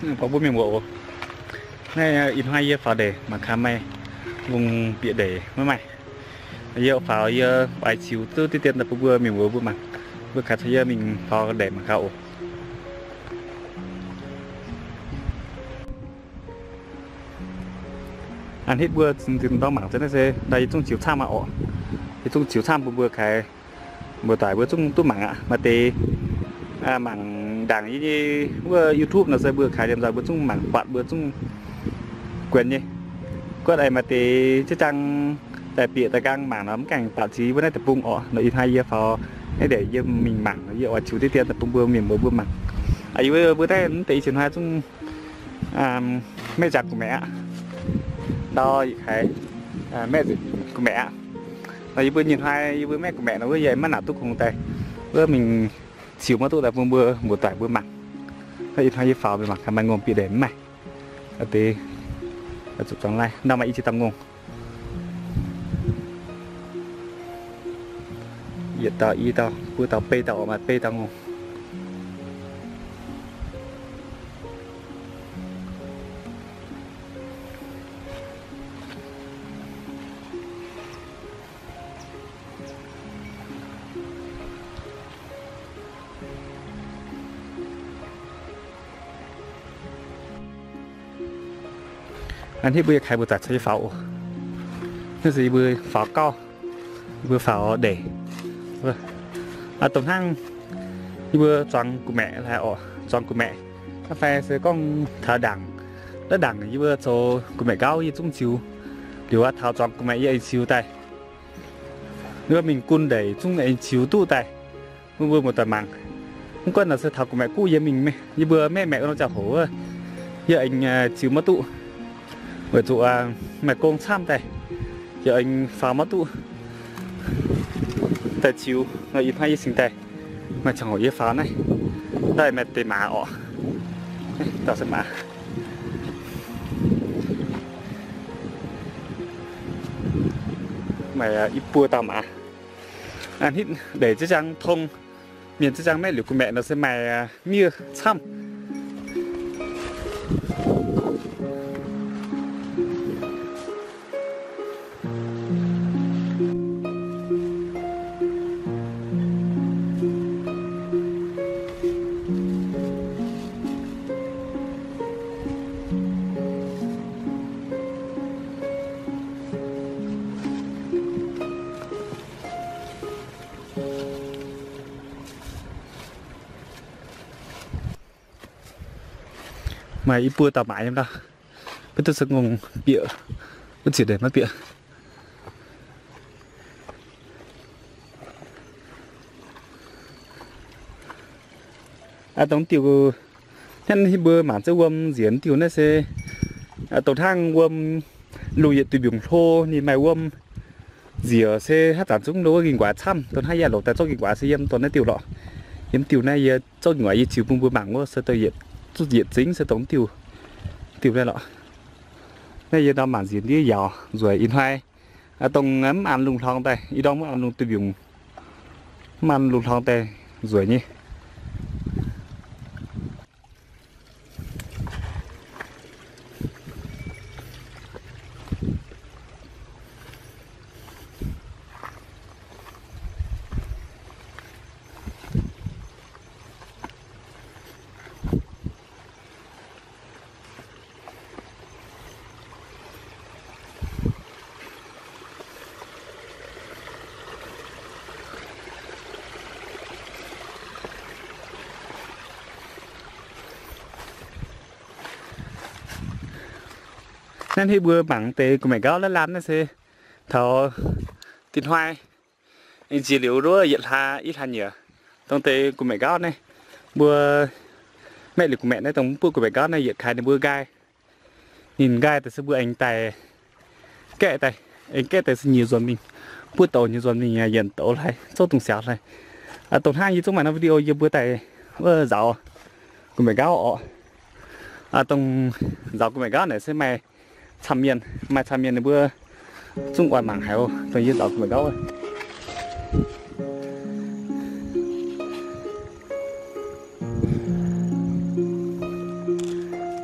Buangh mbuo mienh muoz oc. Naaiv ih hnoi yie faaux ndeic mangc gaax maaih lungh bieqc ndeic maiv maaih. Yie faaux yie oix ziux duqv diqv dien daaih bun mbuo mienh muoz mbuo mangc. Mbuo kaaix caux yie mingh faaux ndeic mangc gaax oc. A'hneiv mbuo zinh ndorm mangc zunv naaiv se ndau yie zungv ziux camv aqv oc. Yie zungv ziux camv bun mbuo kaaix muoz-doic mbuo zungv duqv mangc aqv. Maaih deix mangc ndaangc yie nyei wuov YouTube nor se mbuo kaaix liemh nzoih mbuo zungv mangc buatc mbuo zungv guenx nyei. Guonv eix maaih deix ziex jaang daaih bieqc daaih nqaang mangc nor mv gaengh baatc ziex mbuo naaiv deic-bung oc. Nor ih hnoi yie faaux naaiv ndeic yie mingh mangc nor yie oix ziux diqv dien daaih bun mbuo mienh muoz mbuo mangc. Yie mbuo naaiv mv deix i cin hnoi zungv maiv nzangc gu'maeqc aqv. Ndau yietc kaaix maeqv gu'maeqc aqv. Nor yie mbuo nyei hnoi yie mbuo maeqv gu'maeqc nor wuov yie maiv nangc duqv kungx daaih wuov mingh ziux maiv duqv daaih bun mbuo muoz-doic mbuo mangc. Ih hnoi yie faaux mingh mangc gaax maaih ngongh bieqc ndeic mv maaih. Deix zuqc zuangx lai ndau maaih i cin dauh ngongh. Yietc dauh, i dauh, buo dauh, beiv dauh oc, maaih beiv dauh ngongh. A'hneiv mbuo yie kaaix mbuo daaih caux yie faaux oc. Naaiv se yie mbuo faaux gauh, yie mbuo faaux ndeic. Dongh hnangv yie mbuo zuangx gu'maeqc lai oc, zuangx gu'maeqc. Aa fai se gorngv taux ndaangc, ndaangc yie mbuo zoux gu'maeqc nqauv yie zungv ziux liuz aqv, taux zuangx gu'maeqc yie aengx ziux daaih. Wuov mingh gun ndeic zungv aengx ziux duqv daaih bun mbuo muoz-doic mangc. Mv gunv nor se taux gu'maeqc guv yie mingh, yie mbuo maeqv maeqc wuov norm ziangh hoc wuov, yie aengx ziux maiv duqv, weic zuqc maaih gong camv daaih, yie aengx faaux maiv duqv daaih ziux. Nor ih hnoi yie cingx daaih maaih ziangh hoc yie faaux naaiv, daaih maaih deix maaz oc. Dauh se maaz, maaih i buo dauh maaz. A'hneiv ndeic ziex jaang tong, mienh ziex jaang maeqv liuz gu'maeqc nor se maaih miev camv. Maaih i buo dauh maaz yiem ndau, maiv duqv se ngongh bieqc, wuov ziepc ndeic maiv bieqc. Aa, dongh diuh hnangv mbuo mangc zengv wuom nziex diuh naaiv se dongh hnangv wuom lungh yietc duih mbiungc hlo ninh maaih wuom nziex se haaix zanc zungv lo wuov ging-nquaix camv. Dongh hnangv yie loc daaih zorqv ging-nquaix se yiem dongh naaiv diuh lorqc. Yiem diuh naaiv yie zorqv ging-nquaix yie ziux bun mbuo mangc wuov se dongh yietc, yietc zingv se dongh diuh, diuh naaiv lorqc. Naaiv yie ndorm mangc nziex ndiev yaauc nzueic ih hnoi, dongh mv an lungh hlorngx daaih, ih ndorm mv an lungh duih mbiungc, mv an lungh hlorngx daaih nzueic nyei. Naaiv hneiv mbuo mangc deix gu'maeqc nqauv laanh laanh naaiv se taux dinh hnoi aengx nziex liuz nduov yietc hlaax i hlaax nyieqc, dongh deix gu'maeqc nqauv naaiv, mbuo maeqv liuz gu'maeqc naaiv dongh mv buov gu'maeqc nqauv naaiv yietc kaaix ninh mbuo nqaai. Ninh nqaai daaih se mbuo aengx daaih gaeqv daaih, aengx gaeqv daaih se nyiex nzuonx mingh, buov douz nyiex nzuonx mingh yienc douz hlaax, zouv dungz siaaux hlaax. Dongh hnangv yie zungv maaih norm video yie mbuo daaih wuov nzaaux gu'maeqc nqauv orqc. Dongh nzaaux gu'maeqc nqauv naaic se maaih camv mienh, maaih camv mienh ninh mbuo zungv oix mangc haic oc, dongh yie nzaaux gu'maeqc nqauv.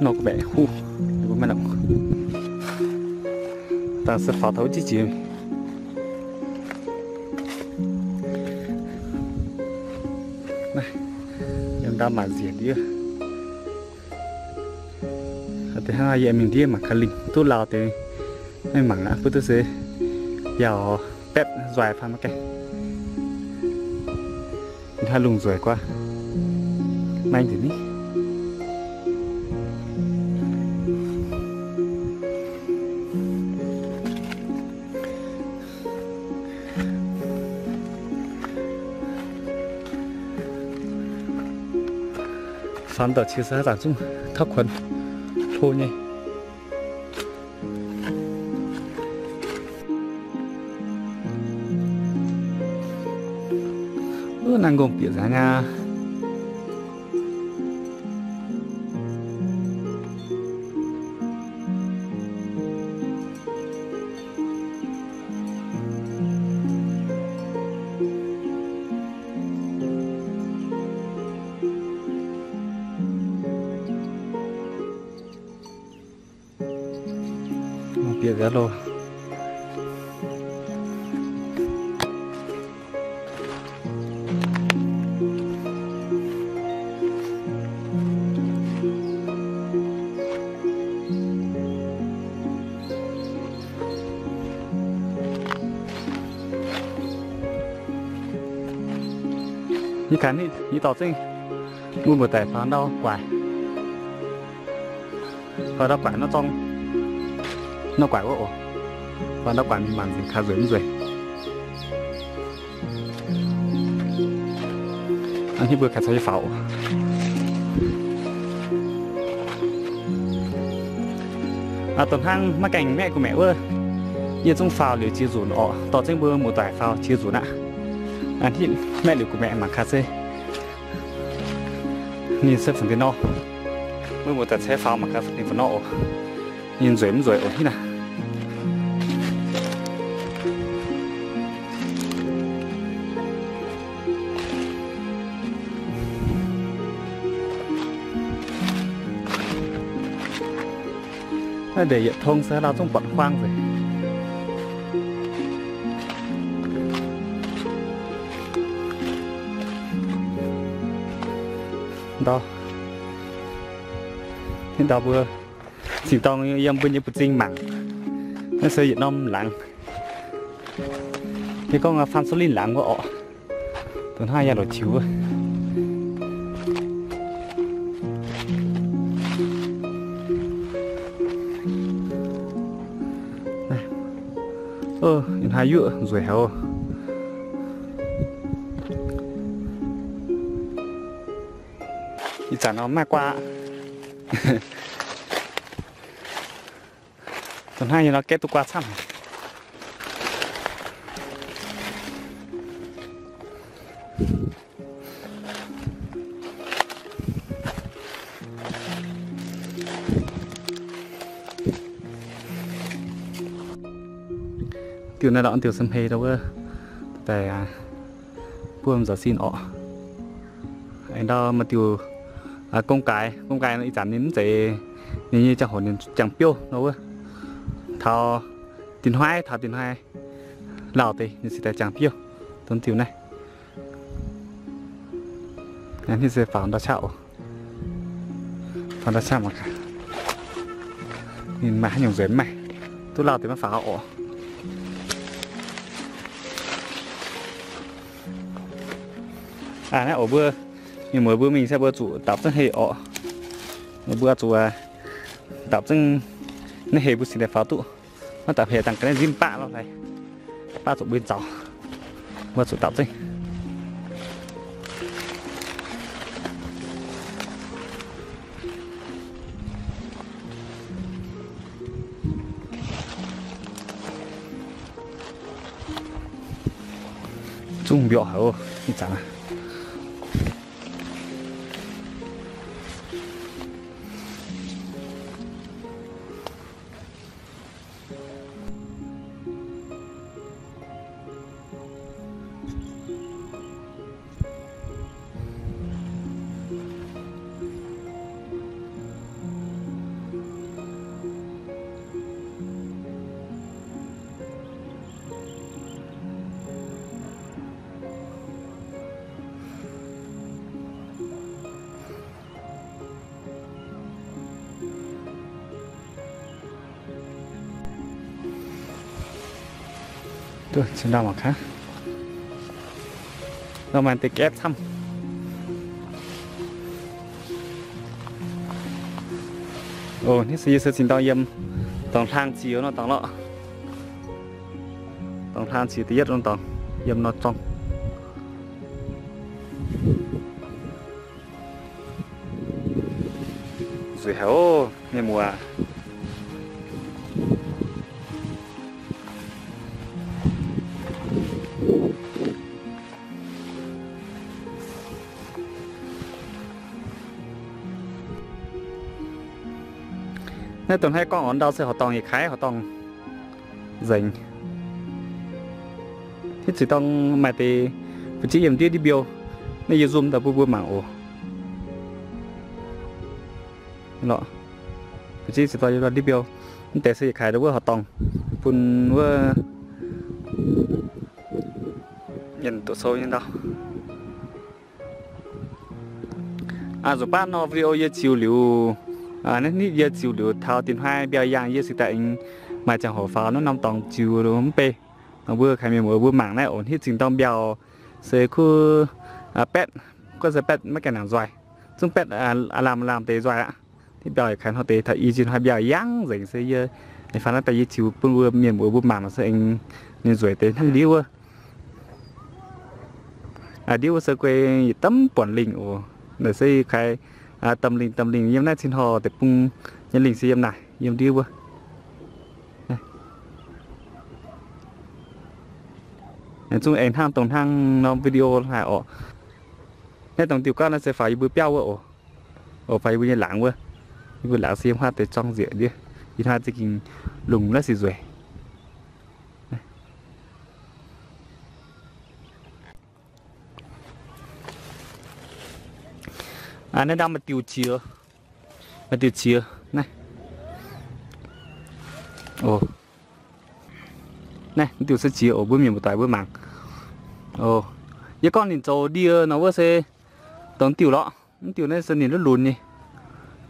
Nor gu mbaeqc huv, maiv nongc. Dangh se faaux taux wuov jieqv jiex. Naaiv, yiem ndau maac nziex ndiev. Deix hnangv yie mingh ndiev mangc gaax lingh duqv lauh deix, maiv mangc aqv, mbuo duqv se yaac baetv nzuaih fai maiv gaengh. Ih hnoi lungh nzueic guaax, maeng nzengc ni. Faaux ndau qiex se haaix zanc zungv tauv kuonx hlo nyei. Wuov naaiv ngongh bieqc nzengc aqv. Bieqc nzengc loh. Yie ganh hitv nyei dorh zengv mbuo muoz-doic faaux ndau guaaic. Faaux ndau guaaic nor zorng, nor guaaic wuov oc. Faaux ndau guaaic mingh mangc nzengc kaaix nzueic mv nzueic. A'hneiv mbuo kaaix caux yie faaux oc. Aa, dongh hnangv maiv gaengh maeqv gu'maeqc wuov, yie zungv faaux liuz jiex nzunc orqc. Dorh zengv mbuo muoz-doic faaux jiex nzunc aqv. A'hneiv maeqv liuz gu'maeqc mangc gaax se ninh se fungc deix nor. Mbuo muoz-doic ceix faaux mangc gaax ninh fungc nor oc. Ninh nzueic mv nzueic oc hnangv naaiv. Naaiv ndeic yietc tong se lauh zungv buatc huaang nzengc. Ndau, ndau mbuo zinh dorng yiem mbuo nyei buoz-zingh mangc. Naaiv se yietc norm laangz. Yie gorngv faan sou linh laangz wuov orqc. Dongh hnangv yangh loc jiux wuov. Ih hnoi yuoqv nzueic haic oc. Ih zanc nor maaih guaa. Dongh hnangv nyei nor gaeqv duqv guaa camv. Diuh naaiv lorqc, diuh se hmei ndau wuov, daaih buov nzauc sin orqc. Aengx ndau maaih diuh gong gaaix, gong gaaix nor ih zanc ninh mv zeiz, ninh nyei ziangh hoc ninh jangx biouv nor wuov. Taux dinh hnoi, taux dinh hnoi lauh deix ninh cingx daaih jangx biouv. Dongh diuh naaiv. Naaiv se faaux ndau qaqv oc. Faaux ndau qaqv mangc gaax. Ninh maaih haaix nyungc nzueic mv maaih. Duqv lauh deix maiv faaux oc. Aa, naaiv oc mbuo, mienh muoz mbuo mingh se mbuo zuqc dapc zengv heh oc. Mbuo zuqc dapc zengv naaiv heh mbuo cingx daaih faaux duqv. Maiv dapc heh dangh ga'naaiv nzimv baqv lorh haic. Baqv zuqc mbuo zaux. Mbuo zuqc dapc zengv. Zungv mbiorqc haic oc, ih zanc aqv. Duqv cien ndau mangc gaax. Nor maaih deix gaeqv camv. Oc, hnangv se yie se zinh dorng yiem dorngx hlang ziex nor dorngx lorqc. Dorngx hlang ziex da'yietv nor dorngx yiem nor zorng. Nzueic haic oc, mienh muoz. Naaiv dongh hnangv gorngv oc, ndau se horqc dorngh yietc kaaix horqc dorngh nzengc. Hitv zingh dorng maaih deix fu'jueiv yiem ndiev ndiev mbiouh, naaiv yie zoom daaih bun mbuo mangc oc. Fu'jueiv zingh dorng yiem ndiev mbiouh, mv deix se yietc kaaix ndau wuov horqc dorngh bun wuov mienh doqc sou nyei ndau. Nzunc baav nor video yie ziux liuz, naaiv nitv yie ziux liuz taux dinh hnoi mbiauh yangh yie cingx daaih aengx maaih ziangh hoc faaux naaiv norm dorngx ziux mv bei. Nor mbuo kaaix mienh muoz mbuo mangc naaiv oc, hitv zingh dorng mbiauh se kuv baetv, gorngv se baetv maiv gaengh nangc nzoih, zungv baetv aav lamh lamh deix nzoih aqv. Hitv mbiauh yietc kaaix hnoi deix taux i zinh hnoi mbiauh yangh nzengc se yie faan naaiv daaih yie ziux bun mbuo mienh muoz mbuo mangc nor se aengx ninh nzueic deix hnangv ndiev wuov. Ndiev wuov se guei yietc domh buonc lingh oc. Naaiv se kaaix domh lingh domh lingh yiem naaiv cin-hnoi deic-bung nyei lingh se yiem naaic, yiem ndiev wuov. Zungv aengx hnangv dongh hnangv norm video haic oc. Naaiv dongh diuh gauv naaiv se faaux yie mbuo biauv wuov oc. Oc, faaux yie mbuo nyei laangz wuov. Yie mbuo laangz se yiem huaav deix zorng nzieqc ndiev. Ih hnoi za'gengh lungh naaiv se nzueic. Naaiv ndau maaih diuh qiex, maaih diuh qiex naaiv. Naaiv diuh se qiex oc, mbuo mienh muoz-doic mbuo mangc. Yie gorngv ninh zoux ndie nor wuov se dongh diuh lorqc. Mv diuh naaiv se ninh lutv lunx nyei,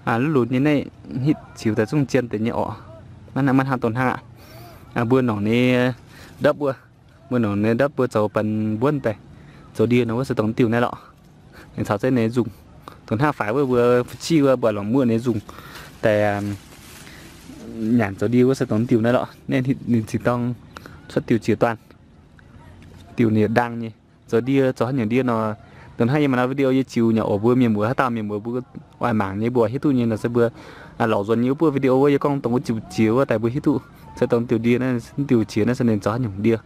lutv lunx nyei naaiv hitv ziux daaih zungv zien deix nyei orqc. Maiv hnangv dongh hnangv aqv. Mbuo nongc nyei ndopv wuov, mbuo nongc nyei ndopv mbuo zoux banh mbuonv daaih zoux ndie nor wuov se dongh diuh naaiv lorqc. Ninh caux zengv ninh nzungh, dongh hnangv faix wuov mbuo fu'jueiv wuov mbuo longc muoqv ninh nzungh daaih nyanc zoux ndie wuov se dongh diuh naaiv lorqc. Naaiv ninh zinh dorng cuotv diuh qiex duanh, diuh ninh ndaang nyei. Zoux ndie zoux haaix nyungc ndie nor, dongh hnangv yie maaih norm video yie ziux nyei oc, mbuo mienh muoz haaix dauh mienh muoz mbuo oix mangc nyei mbuo hiuv duqv nyei nor se mbuo lorz nzuonx yie wuov buov video wuov yie gorngv dongh wuov diuh qiex wuov daaih mbuo hiuv duqv. Se dongh diuh ndie naaiv, diuh qiex naaiv se ninh zoux haaix nyungc ndie.